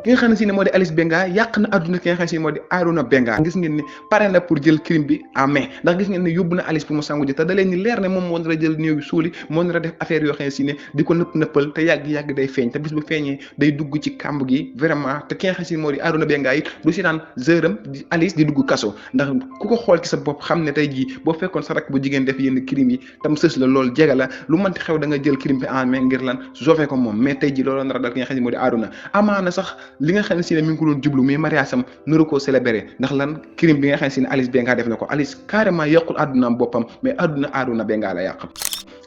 ki nga xam ne si ne moo di Alice Benga yàq na àdduna ki nga xam ne si moo di Arona Benga gis ngeen ni pare na pour jël crime bi en main ndax gis ngeen ne yóbbu na Alice pour mu sangu ji te da leen ni leer ne moom moo nar a jël néew bi suuli moo nar a def affaire yoo xam ne si ne di ko nëppal te yàgg day feeñ te bis bu feeñee day dugg ci kàmb gi vraiment te ki nga xam ne si moo di Arona Benga it du si daan zëram di Alice di dugg kaso ndax ku ko xool ci sa bopp xam ne tey jii boo fekkoon sa rak bu jigéen def yenn crime yi tam sës la loolu jege la lu mënti xew da nga jël crime bi en main ngir lan sofee ko moom mais tey jii loolu nar a dal ki nga xam ne moo di Arona amaana sax li nga xam ne si ne mi ngi ko doon jublu mais mariage am nuru koo célébrer ndax lan crime bi nga xam ne si ne Alice Benga def na ko Alice carrément yàqul àddunaam boppam mais àdduna Arona Benga la yàq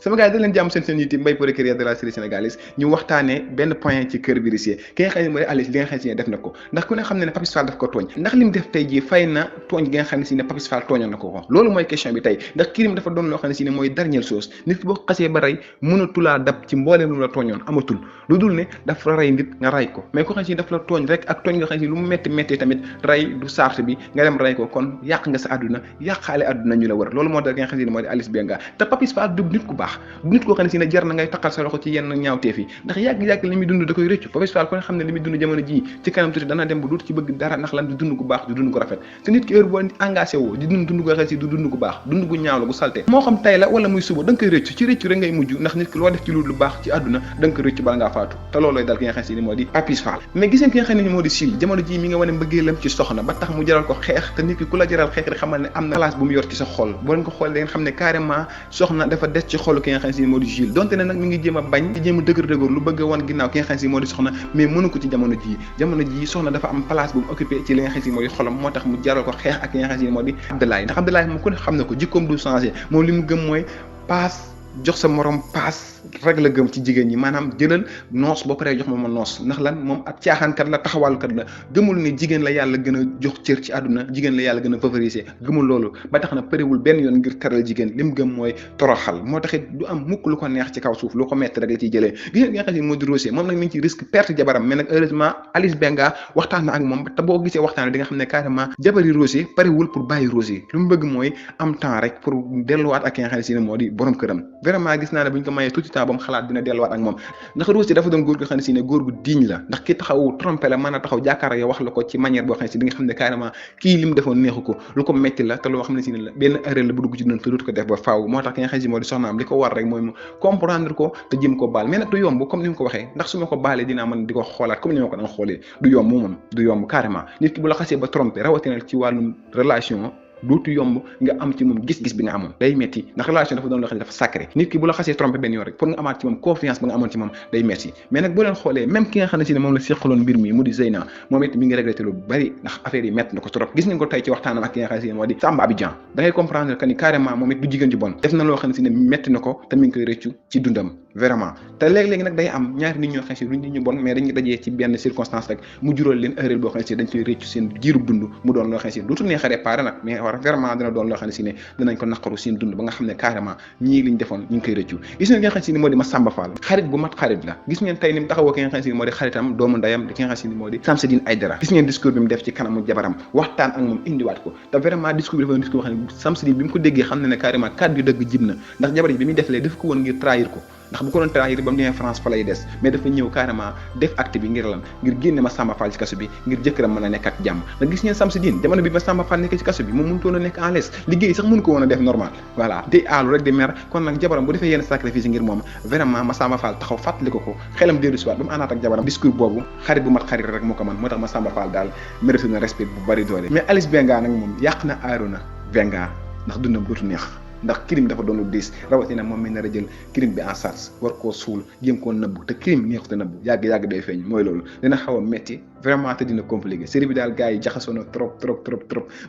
sama gars yi da leen jàmm seen YouTube Mbaye pour écrire de la série sénégalaise ñu waxtaanee benn point ci Cœur Brisé ki nga xam ne mooy Alice li nga xam ne si ne def na ko ndax ku ne xam ne Papis Fall daf ko tooñ ndax li mu def tey jii fay na tooñ gi nga xam ne si ne Papis Fall tooñoon na ko loolu mooy question bi tey ndax crime dafa doon loo xam ne si ne mooy dernière chose nit ki boo xasee ba rey mënatulaa dab ci mbooleem lu la tooñoon amatul lu dul ne dafa rey nit nga rey ko mais ko xam ne si daf la tooñ rek ak tooñ nga xam ne si lu mu métti tamit rey du sart bi nga dem rey ko kon yàq nga sa àdduna yàqaale àdduna ñu la wër loolu moo tax ki nga xam ne si ne moo di Alice Benga te Papis Fall du nit ku baax nit koo xam ne si ne jar na ngay takkal sa loxo ci yenn ñaawteef yi ndax yàgg li muy dund da koy rëccu Papis Fall ko ne xam ne li muy dund jamono ji ci kanam tuuti dana dem ba duut ci bëgg dara ndax lan di dund gu baax di dund gu rafet te nit ki heure boo engagé woo di dund gu rafet si du dund gu baax dund gu ñaaw la gu salte moo xam tay la wala muy suba da nga koy rëccu ci rëccu rek ngay mujj ndax nit ki loo def ci lu baax ci àdduna da nga koy rëccu bala ngaa faatu te loolooy dal ki nga xam ne si ni moo di Papis Fall mais giseen ki nga xam ne moo di Sil jamono ji mi nga wane mbëggeelam ci soxna ba tax mu jaral ko xeex te nit ki ku la jaral xeex rek xamal ne am na place bu mu yor ci sa xol boo leen ko xool da ngeen xam ne carrément soxna dafa des ci xolu ki nga xam ne si ni moo di Sil donte ne nag mi ngi jéem a bañ di jéem a dëgër lu bëgg a wan ginnaaw ki nga xam ne si moo di soxna mais mënu ko ci jamono ji soxna dafa am place bu mu occupé ci li nga xam ne si moo di xolam moo tax mu jaral ko xeex ak ki nga xam ne si moo di Abdoulaye ndax Abdoulaye moom ku ne xam na ko jikkoom du changé moom li mu gëm mooy paas jox sa morom paas rek la gëm ci jigéen ñi maanaam jëlal noos boo paree jox ma noos ndax lan moom ak caaxaankat la taxawalkat la gëmul ne jigéen la yàlla gën a jox cër ci àdduna jigéen la yàlla gën a favoriser gëmul loolu ba tax na përiwul benn yoon ngir teral jigéen li mu gëm mooy toroxal moo taxit du am mukk lu ko neex ci kaw suuf lu ko metti rek la ciy jëlee gis nga xam ne moo di Rosé moom nag mi ngi ci risque perte jabaram mais nag heureusement Alice Benga waxtaan na ak moom te boo gisee waxtaan di nga xam ne carrément jabari Rosé parewul pour bàyyi Rosé lu mu bëgg mooy am temps rek pour delluwaat ak ki nga xam ne si ne moo di borom këram vraiment gis naa ne bu ñu ko mayee tuuti temps ba mu xalaat dina delluwaat ak moom ndax Rosé dafa doon góor gu xam ne si ne góor gu digne la ndax ki taxaw trompé la mën a taxaw jàkkaar yow wax la ko ci manière boo xam ne si di nga xam ne carrément kii li mu defoon neexu ko lu ko metti la te loo xam ne si ne la benn erreur la bu dugg ci dund te dootu ko def ba faaw moo tax ki nga xam ne si moo di soxnaam li ko war rek mooy mu comprendre ko te jëm ko baal mais nag du yomb comme ni mu ko waxee ndax su ma ko baalee dinaa mën di ko xoolaat comme ni ma ko daan xoolee du yomb moom du yomb carrément nit ki bu la xasee ba trompé rawatina ci wàllum relation dootu yomb nga am ci moom gis-gis bi nga amoon day metti ndax relation dafa doon loo xam ne dafa sacré nit ki bu la xasee trompé benn yoon rek pour nga amaat ci moom confiance ba nga amoon ci moom day metti mais nag boo leen xoolee même ki nga xam ne si ne moom la seqaloon mbir mi mu di Zeyna moom it mi ngi regretté lu bari ndax affaire yi metti na ko trop gis ngeen ko tey ci waxtaanam ak ki nga xam ne si ne moo di Samba Abidjan da ngay comprendre que ni carrément moom it du jigéen ju bon def na loo xam ne si ne metti na ko te mi ngi koy rëccu ci dundam vraiment te léegi-léegi nag day am ñaari nit ñoo xam ne si duñ nit ñu bon mais dañuy dajee ci benn circonstance rek mu jural leen erreur boo xam ne si dañ koy rëccu seen jiirub dund mu doon loo xam ne si dootu neex a réparé nag mais war vraiment dina doon loo xam ne si ne dinañ ko naqaru seen dund ba nga xam ne carrément ñii liñ defoon ñu ngi koy rëccu gis ngeen ki nga xam ne si ni moo di Massamba Fall xarit bu mat xarit la gis ngeen tey ni mu taxawoo ki nga xam ne si ni moo di xaritam doomu ndeyam ki nga xam ne si ni moo di Samsidine Aïdara gis ngeen discours bi mu def ci kanamu jabaram waxtaan ak moom indiwaat ko te vraiment discours bi dafa discours boo xam ne Samsidine bi mu ko déggee xam ne ne carrément kàddu yu dëgg jib na ndax jabar ji bi muy deflee def ko woon ngir trahir ko ndax bu ko doon trahir ba mu demee France fa lay des mais dafa ñëw carrément def acte bi ngir lan ngir génne Massamba Fall ci kaso bi ngir jëkkëram mën a nekk ak jàmm ndax gis ngeen Samsidine jamono bi Massamba Fall nekk ci kaso bi moom mënutoon a nekk en l'aise liggéey sax mënu ko woon a def normal voilà di aalu rek di mer kon nag jabaram bu defee yenn sacrifice ngir moom vraiment Massamba Fall taxaw fàttali ko xelam dellu si waat ba mu àndaat ak jabaram discours boobu xarit bu mat xarit rek moo ko mën moo tax Massamba Fall daal mérite na respect bu bari doole mais Alice Benga nag moom yàq na Arona Benga ndax dundam dootu neex ndax crime dafa doon lu diis rawatina moom mi nar a jël crime bi en charge war koo suul jéem koo nëbbu te crime neexut a nëbbu yàgg day feeñ mooy loolu dina xaw a metti vraiment te dina compliqué série bi daal gars yi jaxasoo na trop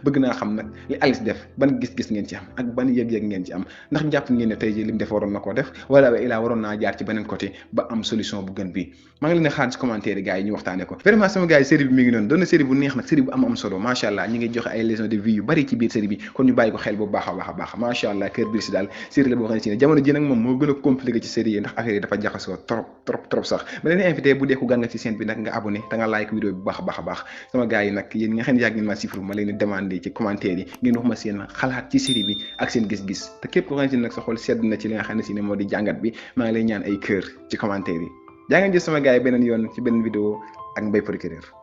bëgg naa xam nag li Alice def ban gis-gis ngeen ci am ak ban yëg-yëg ngeen ci am ndax jàpp ngeen ne tey jii li mu def waroon na koo def wala ba ilaa waroon naa jaar ci beneen côté ba am solution bu gën bii maa ngi leen di xaar ci commentaire yi gars yi ñu waxtaane ko vraiment sama gars yi série bi mi ngi noonu doon na série bu neex nag série bu am solo macha allah ñi ngi joxe ay leçons de vie yu bari ci biir série bi kon ñu bàyyi ko xel bu baax a baax macha allah Cœur Brisé daal série la boo xam ne si ne jamono ji nag moom moo gën a compliqué ci série yi ndax affaire yi dafa jaxasoo trop sax ma leen invité bu dee ku gan nga ci chaîne bi nag nga abonné te nga like vidéo bi bu baax a baax sama gars yi nag yéen nga xam ne yàgg ngeen ma sifru ma leen di demandé ci commentaire yi ngeen wax ma seen xalaat ci série bi ak seen gis-gis te képp ko xam ne si nag sa xol sedd na ci li nga xam ne si ne moo di jàngat bi maa ngi lay ñaan ay cœur ci commentaire yi jaa ngeen jëf sama gars yi beneen yoon ci beneen vidéo ak Mbaye procureur